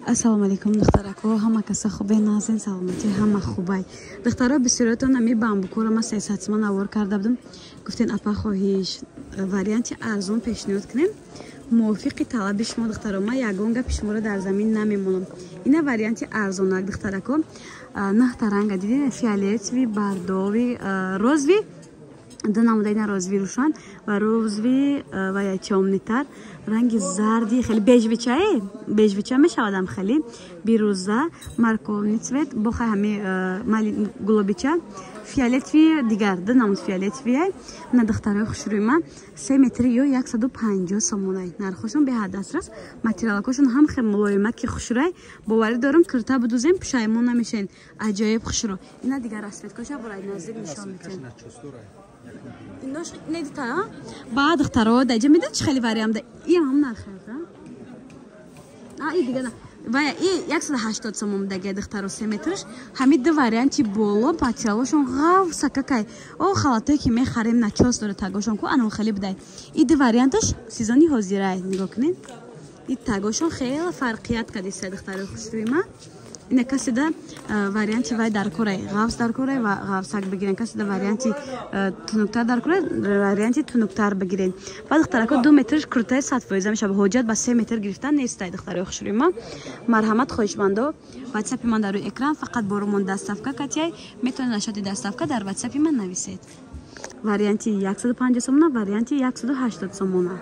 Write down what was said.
Ассалому алайкум, духтарако, ҳама каса хубе, назин, саломатӣ, ҳама хубай. Духтаро, бисёриятон ами бамбукуро ма 300 сомон навор карда будам. Гуфтен, апа, хоҳиш, варианти арзон пешниҳод кунем. Мувофиқи талаби шумо, духтаро, ма ягон гапи шуморо дар замин намемонам. Ина варианти арзонак, духтарако. Наҳта ранга дидед: фиолетовый, бордовый, розовый, ду намуда ина розовый рӯшан ва розовый ва я тёмный тар, ранги зарди хеле бежевый чае, бежевый ча мешавадам, хеле бирӯза, морковный цвет, бохай ҳами гулобича, фиолетовый, дигар ду намуд фиолетовый. На, духтарои хушрӯи ма, 3 метри ё 150 сомонай. Нархошон беҳад дастрас, материалакошон ҳам хел мулоима ки хушрӯй. Боварӣ дорам, кирта будузем, пушаймон намешавен. Аҷоиб хушрӯ. Ина дигар расцветкоша бурай наздик нишон метиҳем. Инош недита ба духтаро даҷа медон, чи хеле вариант и ҳам нархе и дига вая и 180 сомон даге, духтаро, 3 метрш. Ҳами ду варианти боло материалошон ғавсакакай. О, халатое ки мехарем, начёс дора тагошон ку, анон хеле будай. И ду варианташ сезони ҳозирай. Нигоҳ кунед, и тагошон хеле фарқият кадиста, духтарои хушрӯи ма. Ина каседа варианти вай дар корай, ғафс дар корай ва ғафсак бигирен, каседа варианти тунуктар дар корай, варианти тунуктар бигирен. Ба духтарако, 2 метрш куртаи 100% мешава, ҳоҷат ба 3 метр гирифтан нестай. Духтарои хушрӯи ма, марҳамат, хоҳишмандо, ватсапи ман дар рӯи экран, фақат борумон доставка катияй. Метавонед нашоти доставка дар ватсапи ман нависед. Варианти 150 сомона, варианти 180 сомона.